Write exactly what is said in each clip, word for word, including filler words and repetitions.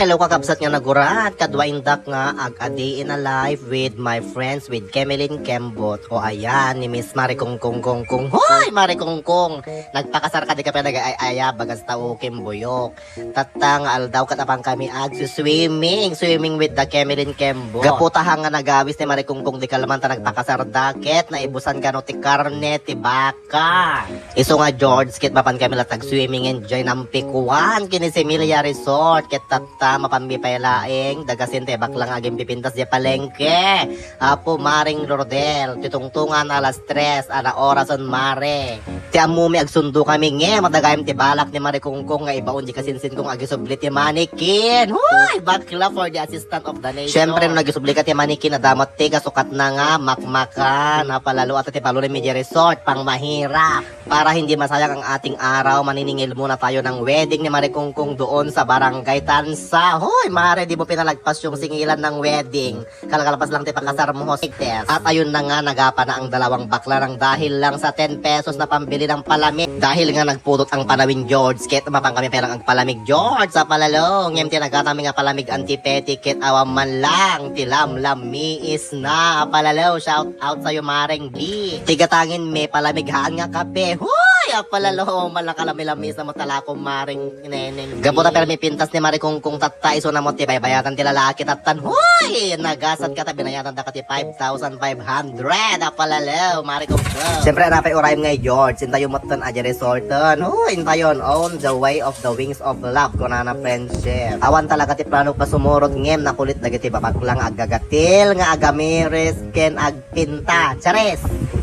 Hello, kakabsat nga nagurat, kadua indak nga ag-a day in a life with my friends with Kemelin Kembot. O ayan, ni Miss Mare Kungkung Kungkung. Hoy, Mare Kungkung! Nagpakasar ka, di ka pa nag-ay-aya, bagas tao, Kimbuyok. Tatta nga aldaw ket apan kami ag-swimming, swimming with the Kemelin Kembot. Gapu ta nga nagawis ni Mare Kungkung di kalman ta nagpakasar da, ket naibusan kano ti karne, ti baka. Isu nga George, ket mapan kami la tag-swimming enjoy nampikuan ken ni Semilia Resort, ket tatta mapan mi pay laeng, dagasin ti bakla nga agimpipintas di palengke. Apo Maring Rodel, ti tungtungan alas tres, ana orason Mare. Ti ammomi agsundo kami ngem, adda gayam ti balak ni Mare Kungkung nga ibaon di kasinsin kong agisubli ti manikin. Hoy, bakla for the assistant of the nation. Siyempre, no nagisubli ka ti manikin, adda met ti kasukatna nga makmakan. Apalalo, adda ti Palone Media Resort, pang mahirap. Para hindi masayang ang ating araw, maniningil muna tayo ng wedding ni Mare Kungkung doon sa Barangay Tansa. Hoy, Mare, di mo pinalagpas yung singilan ng wedding. Kalkalpas lang ti pakasar mo, hostess. At ayun na nga, nagapa na ang dalawang bakla nang dahil lang sa ten pesos na pambili ng palamig. Dahil nga nagpudot ang panawin, George, ket mapan kami pay lang agpalamig, George, apalalo. Ngem ti nagata mi nga palamig, Auntie Petty, ket awan man lang ti lamlam miis na, apalalo. Shout out sa'yo, Mareng B. Ti gatangin mi, palamig haan nga kape. Hoy, apalalo, man lang kalami-lamiis na mo talako, Mareng Neneng B. Gapu ta permi pintas ni Mare Kungkung tatta, isu na mo ti baybayatan ti lalaki tattan. Hoy, nagasat ka ta, binayadan da ka ti five thousand five hundred. Apalalo, Mare Kungkung. Siyempre, anapay urayem nga, George, intayo metten a resorten. Hoy, intayon, on the way of the wings of love, kunana friendship. Awan talaga ti plano pa sumurot ngem nakulit dagiti babakla nga aggagatil, nga agamiris, ken agpinta. Charis!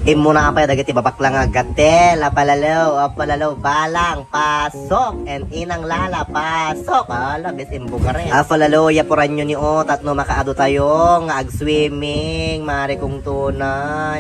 Immuna pay dagiti babakla nga aggatil, apalalo, apalalo, balang, pasok, and inang lala, pasok. Ala, bes imbugares. Apalalo, yapuranyo ni o, tapno makaadu tayo nga ag-swimming, Mare Kungkung,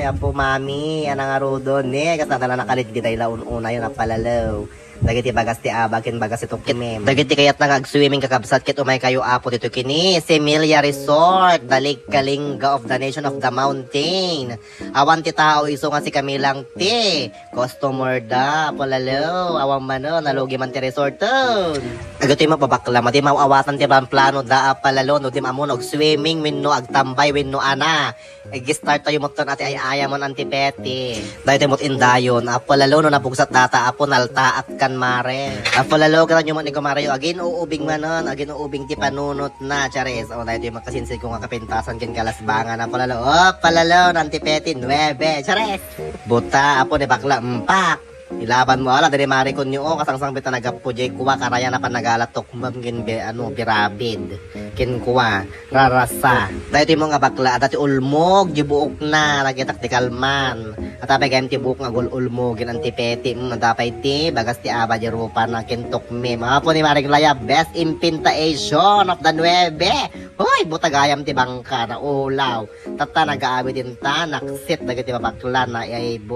Apo Mami, anang arudon, ne, kas nadala nakalit di tayo laun-una yun, apalalo. Dagiti bagas ti aba ken bagas ti tukmem. Dagiti kayatna nga ag-swimming, kakabsat, ket umay kayo, Apo, dito kini Semilia Resort, the Lake Kalinga of the Nation of the Mountain. Awan ti tao, isu nga si kami lang ti customer da, apalalo. Awan manen, nalugi man ti resorten. Agatoy mapabakla, madi mawawatan ti pamplano da, apalalo, no di maammo no ag-swimming, wenno agtambay, wenno ana. Ag-start tayo met ton ati ay-ayamon, Auntie Petty. Daytoy met indayon, apalalo no napugsat data, Apo, naltaat kan Mare. Apalalo, kitaenyo met ni Kumare yo, agin-uubing manen, agin-uubing ti panunotna, Charis. O, daytoy met kasinsin ko nga kapintasan ken kalasbangan, apalalo. O, apalalo, Auntie Petty, nuebe, Charis. Buta, Apo, ni bakla, empat. Ilaban mo, ala, diri Mare Kungkung, o, kasangsang bita nagappo, jay kuwa, karaya na pa nagala, tukmem, ken be, ano, birabid. Ken kuwa, rarasa. Daytoy mo nga bakla, adda ti ulmog, di buokna, nakitak ti kalman. At apay gayam ti buok nga agul-ulmogen, Auntie Petty, mm, adda pay ti, bagas ti aba, di rupa na, ken tukmem. Apo ni Mareng Laya, best impintation of the nuebe. Hoy, buta gayam ti bangka, naulaw. Tatta nagaawid inta, naksit, dagiti babakla, na, ay,